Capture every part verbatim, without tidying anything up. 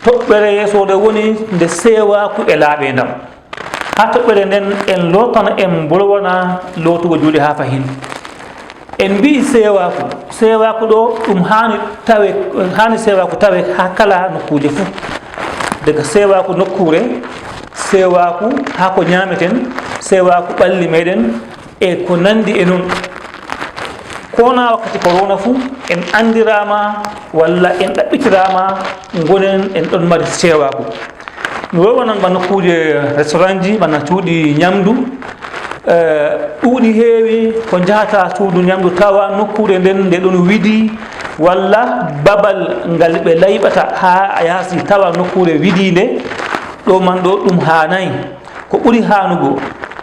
Toɓɓere yeeso nde woni nde seewaaku e laaɓeendam. Haa toɓɓere nden en lootana, en mbolwana lootugo juuɗe haa fahin. En mbi'i seewaaku, seewaaku ɗo ɗum haani tawe, haani seewaaku tawe haa kala nokkuuje fuu. Daga seewaaku nokkuure, seewaaku haa ko nyaameten, seewaaku ɓalli meɗen, e ko nandi e non. Ko wona wakkati korona fuu, en andiraama walla en ɗaɓɓitiraama ngonen en ɗon mari seewaaku. Mi wolwanan ba nokkuuje restaurantji, bana cuuɗi nyamdu. Eh, ɗuuɗi heewi ko njahata suudu nyamdu tawa nokkuure nden nde ɗon widi, walla babal ngal ɓe layɓata haa a yaasi tawa nokkuure widiinde. Ɗo man ɗo ɗum haanaay. Ko ɓuri haanugo,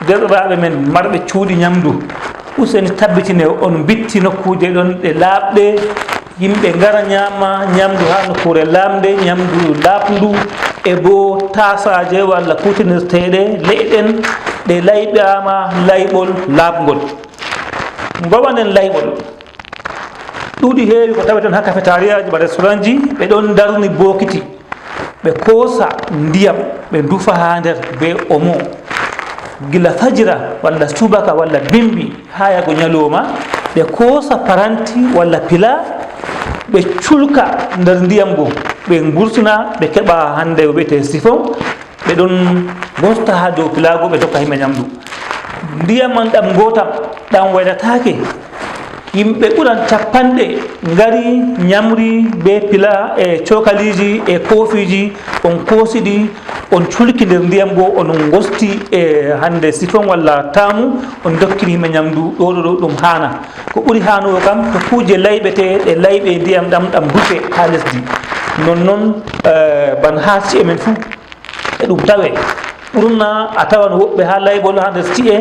deerɗiraaɓe men marɓe cuuɗi nyamdu, useni tabbitine on mbitti nokkuuje ɗon ɗe laaɓɗe, yimɓe ngara nyaama nyamdu haa nokkuure laaɓnde, nyamdu laaɓndu, e boo taasaaje walla kuutinirteeɗe le'eɗen ɗe layɓaama layɓol laaɓngol. Mbawanen layɓol. Ɗuuɗi heewi ko taweten haa kafetaariyaaji ba restaurantji, ɓe ɗon ndarni bookiti, ɓe koosa ndiyam, ɓe ndufa haa nder bee omo. Gila fajira walla subaka walla bimbi haa yaago nyalooma, ɓe koosa paranti walla pila, ɓe culka nder ndiyam go, ɓe mburtina, ɓe keɓa hannde ko wi'etee sifon, ɓe ɗon ngosta haa dow pilaago, ɓe tokka yimɓe nyamdu. Ndiyam man ɗam ngootam, ɗam waylataake. Yimɓe ɓuran cappanɗe ngari nyamri bee pila e cookaliiji e koofiiji, on koosi ɗi, on culki nder ndiyam go, on ngosti e hannde sifon walla taamu, on dokkini yimɓe nyamdu, ɗo, ɗo, ɗo ɗum haana. Ko ɓuri haanugo kam, to kuuje layɓete, ɗe layɓe ndiyam ɗam, ɗam rufe haa lesdi. Non non, eh, ban haa ci'e men fuu. E ɗum tawe. Ɓurna a tawan woɓɓe haa layɓol haa nder ci'e,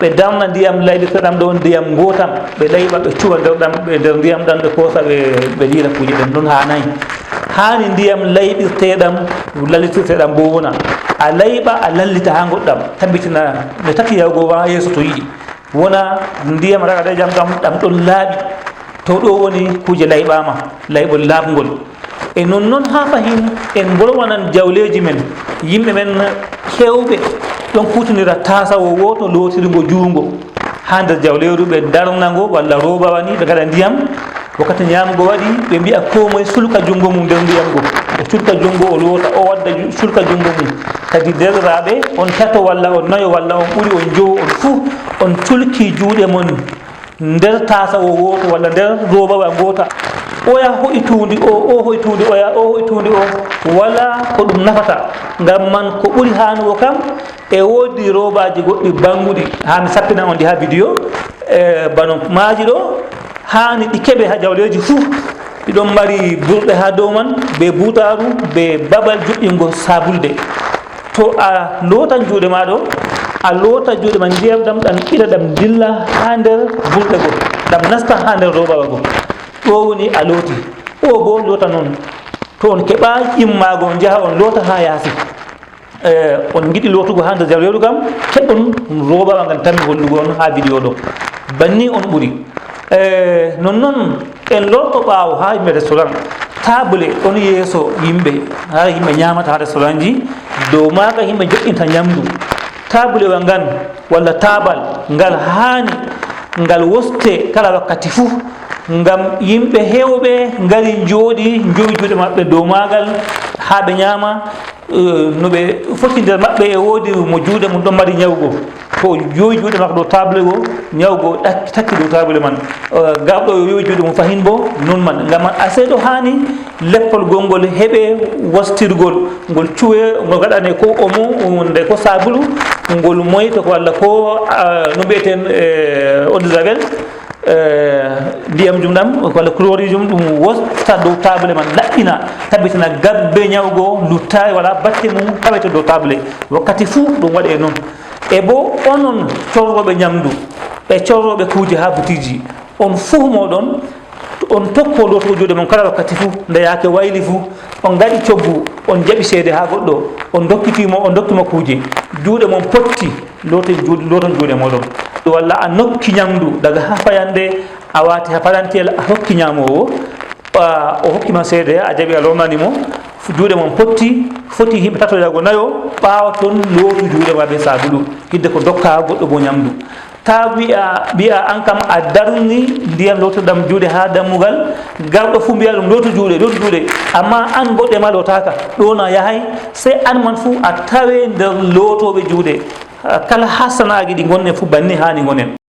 ɓe darna ndiyam layɓirteeɗam ɗo, ndiyam ngootam, ɓe layɓa, ɓe cuwa nder ɗam, ɓe nder ndiyam ɗam, ɓe koosa, ɓe, ɓe liira kuuje ɗen. Ɗum haanaay. Haani ndiyam layɓirteeɗam, lallitirteeɗam boo wona. A layɓa, a lallita haa ngoɗɗam. Tabbitina no taki yahugo haa yeeso to yiɗi. Wona ndiyam ragaɗeejam ɗam, ɗam ɗon laaɓi. To ɗo woni kuuje layɓaama, layɓol laaɓngol. E non non haa fahin en mbolwanan jawleeji men. Yimɓe men heewɓe ɗon kuutinira taasawo wooto lootirgo juungo haa nder jawleeru, ɓe darna ngo walla roobawa ni, ɓe ngaɗa ndiyam. Wakkati nyaamugo waɗi, ɓe mbi'a koo moye sulka junngo mum nder ndiyam go. O sulka junngo, o loota, o wadda ju-, sulka junngo mum. Kadi deerɗiraaɓe, on tato walla on nayo walla on ɓuri on jowo, on fuu on sulki juuɗe mon nder taasawo wooto walla nder roobawa ngoota. Oya ho'i tuundi o, o ho'i tuundi oya, o ho'i tuundi o. Wala ko ɗum nafata. Ngam man ko ɓuri haanugo kam, e woodi roobaaji goɗɗi bannguɗi, haa mi sappina on ɗi haa bidiyo, e bano maaji ɗo, haani ɗi keɓe haa jawleeji fuu. Ɗi ɗon mari burɗe haa dow man, bee buutaaru, bee babal jo'ingo saabulde. To a lootan juuɗe ma ɗo, a loota juuɗe ma ndiyam ɗam, ɗam ɓila, ɗam dilla haa nder burɗe go, ɗam nasta haa nder roobawa go. Ɗo woni a looti. O boo loota non. To on keɓaay immaago, on njaha on loota haa yaasi. Eh, on ngiɗi lootugo haa nder jawleeru kam, keɓon roobawa ngal tammi hollugo on haa bidiyo ɗo. Banni on ɓuri. Eh, non non, en lorto ɓaawo haa yimɓe restaurant. Taabule ɗon yeeso yimɓe, haa yimɓe nyaamata haa restaurantji, dow maaga yimɓe jo'inta nyamdu. Taabulewa ngan, walla taabal, ngal haani ngal woste kala wakkati fuu, ngam yimɓe heewɓe ngari njooɗi, njowi juuɗe maɓɓe dow maagal haa ɓe nyaama. Eh, no ɓe foti nder maɓɓe e woodi mo juuɗe mum ɗon mari nyawgo. To o yowi juuɗe makko dow taabule go, nyawgo ɗak-, takki dow taabule man. Eh, garɗo o yowi juuɗe mum fahin bo, non man. Ngam man, asee ɗo haani leppol gongol heɓe wastirgol. Ngol cuwe, ngol gaɗane ko omo, wonde ko sabulu, ngol moyto ko walla ko, ah, no mbi'eten, eh, eau de javel. Eh, ndiyam jum ɗam, walla chloride jum, ɗum wosta dow taabule man, laɓɓina, tabbitina gabbe nyawgo luttaay, wala batte mum tawete dow taabule. Wakkati fuu ɗum waɗe non. E bo onon corrooɓe nyamdu, e corrooɓe kuuje haa butiiji, on fuu mooɗon, on tokko lootugo juuɗe mon kala wakkati fuu, nde yaake wayli fuu, on ngaɗi coggu, on jaɓi ceede haa goɗɗo, on dokkiti mo, on dokki mo kuuje, juuɗe mon potti, looten juuɗe, looton juuɗe mooɗon. Walla a nokki nyamdu daga haa fayannde, a waati haa parantiyel, a hokki nyaamoowo, a, o hokki ma ceede, a jaɓi, a lornani mo, Juuɗe mon potti, foti yimɓe tato yago nayo, ɓaawo ton lootu juuɗe ma be sabulu, hidde ko dokka goɗɗo bo nyamdu. Ta wi'a, wi'a an kam a darni ndiyam lootoɗam juuɗe ha dammugal, garɗo fu mbi'a ɗum lootu juuɗe, lootu juuɗe. Amma an goɗɗe ma lootaka, ɗo na yahay, sai an man fu a tawe nder lootoɓe juuɗe. Kala ha sana'aji ɗi gonnen fu banni hani gonen.